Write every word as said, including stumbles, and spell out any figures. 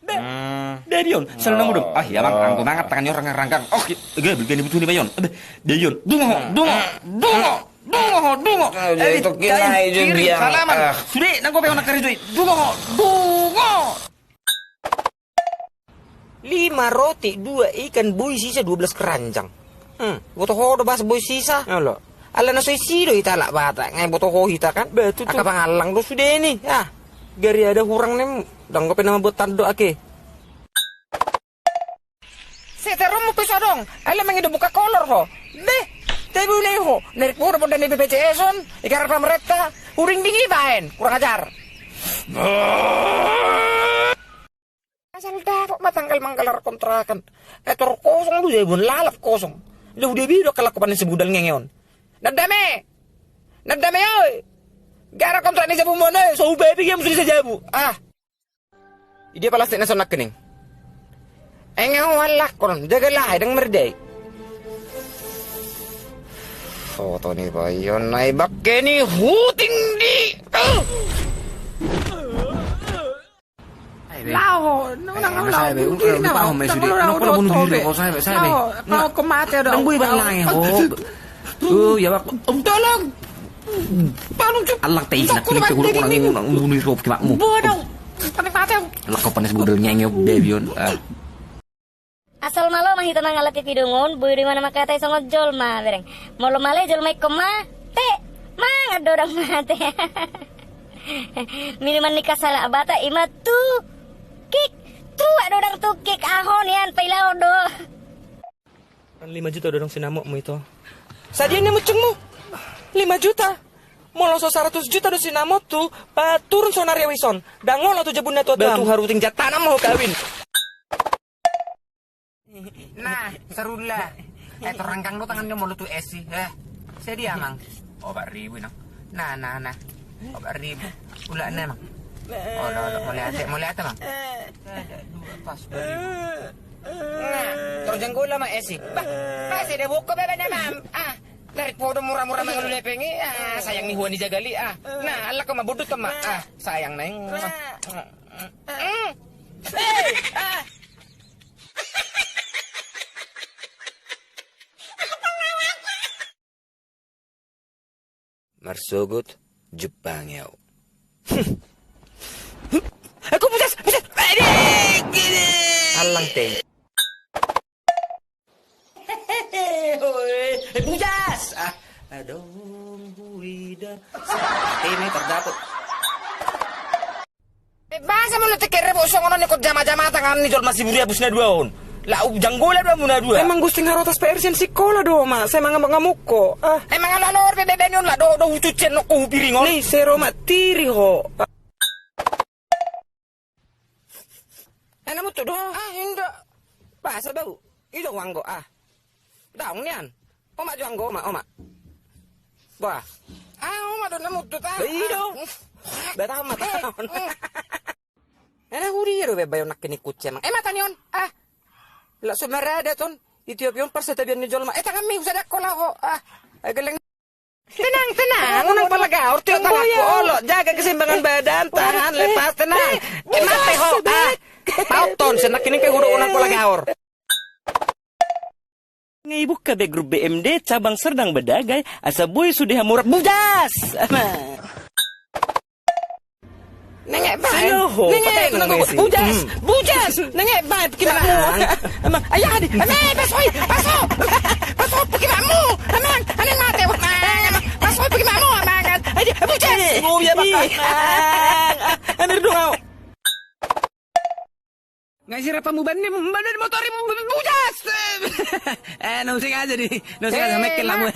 Be, be, Bion, selalu namu dong. Ah, iya, Bang, anggo mangan tangan ni orang ranggang. Oh, gabe, gabe butuh ni, Bion. Be, Bion, dungo, dungo, dungo, dungo, dungo. Eh, kain, kain, salaman. Sude, nanggo pe onak kari sude. Dungo, dungo. Lima roti, dua ikan, boi sisa dua belas keranjang. Hmm, boto ho do bahas boi sisa? Olo. Ala na so isi do hita halak Batak, nga boto ho hita kan? Betul tu. Angka pangallang do sude ni. Ah, gari ada hurang nem, dang dope nama buat tando ake. Seteronmu pe so adong, ala mangido buka kolor ho. Be, tebu ne ho, nerik bodo bondan ni B P J S on, ikarap pamerenta, huring dingin baen, kurang ajar. Asal dapot ma tanggal manggalar kontrakan. Etor kosong do jabu on, lalap kosong. Laho diabi do angka lakopan ni si Budal ngenge on. Nandame! Nandame oi! Garar kontrak ni jabu mon oi, so hubabi gamu sude sajabu. Ah. Idia palastik na so nangkining. Enge ho halak on, jaga lahe dang mardai. Foto ni Bayon na i bangke ni huting di. Laho, nang laho, bunuh diri, nang laho, bunuh diri. Laho, kau mate dong. Nang boi bang lahe ho. Oh, ya bak. Tolong. Tolong, Cuk. Alang tei nak klik ke hulu orang orang bunuh diri kau pakai makmu. Bodoh. Panik mate. Alang kau panas budal ngenge Bion. Asal malo ma hita mangalati pidung on, boi do imana mangkatai songon jolma bereng. Molo male jolma ingkon mate, mangan do dang mate. Minuman ni halak Batak ima tukik. Tuak do dang tukik, aho nian pailaon do. Lima juta do dang sinamotmu ito. Sadia ni muncungmu? Lima juta. Molo so saratus juta do sinamothu, paturun sonari au ison. Dang olo tu jabunna tu atuam. Batu haruting jatanam ho kawin. Nah, sarulla. Eh, toranggang do tangan dia molo tu esi. Eh, sadia, Mang? Opat ribu, Nang. Nah, nah, nah. Opat ribu. Ulak na, Mang. Olo, olo, mauliate, mauliate, Mang. Sada, dua, pas, dua ribu. Nah, torjanggola ma esi. Bah, pas ada buka bebe na, Mam. Ah, dari podo murah-murah mangalu lepeng i. Ah, sayang ni hua ni jagali. Ah, nah, alah kau ma budut ma. Ah, sayang neng. Marsogot jumpangi au. Aku bujas, bujas. Alang tei. Bujas. Ah, adong huida. Tei mai tardapot. Basa molo teker rebo songon on ikot jama-jama tangan ni jolma si Buriabus na dua on. Lau janggola do amu na dua. Emang gusting harotas P R sian sikola do ma, sai mangamuk-ngamuk ko. Ah. Emang alo-alo orbe bebe ni on la do do hucucian nokko hupiring on. Ni sero ma tiri ho. Enak mutu do. Ah, indo. Basa bau. Ido wanggo ah. Daong nian. Oma jo anggo, oma, oma. Bah. Ah, oma do na mutu ta. Bah, ido. Bah, tahu mata. Enak huri do bebe onak kini kucemang. Eh, mata ni on. Ah. Lak sumara ada ton. Itio pion pas tabian ni jolma. Eh, tangan mi usah dakko lah ho. Ah. Eh, geleng. Tenang, tenang, unang pala gaor, tio tanganku, olo, jaga keseimbangan badan, tahan, lepas, tenang. Eh, mate ho, ah. Pauton, senak ini ke hudok unang pala gaor. Ngai buka be grup B M D, cabang Serdang Bedagai, asa boi sude hamu rap bujas. Ama. Nenge baen, nenge, nenge, bujas, bujas, nenge baen, peki makmu. Amang, ayah adi, amang, pas oi, pas ho, pas ho, peki makmu, amang, amang mate, amang, pas ho, peki makmu, amang, adi, bujas. Oh, iya, Pak. Amang, amir dong, au. Ngai sira pamuban ni, ban ni motor i bujas. Eh, nusing aja di, nusing aja, mekel lamu.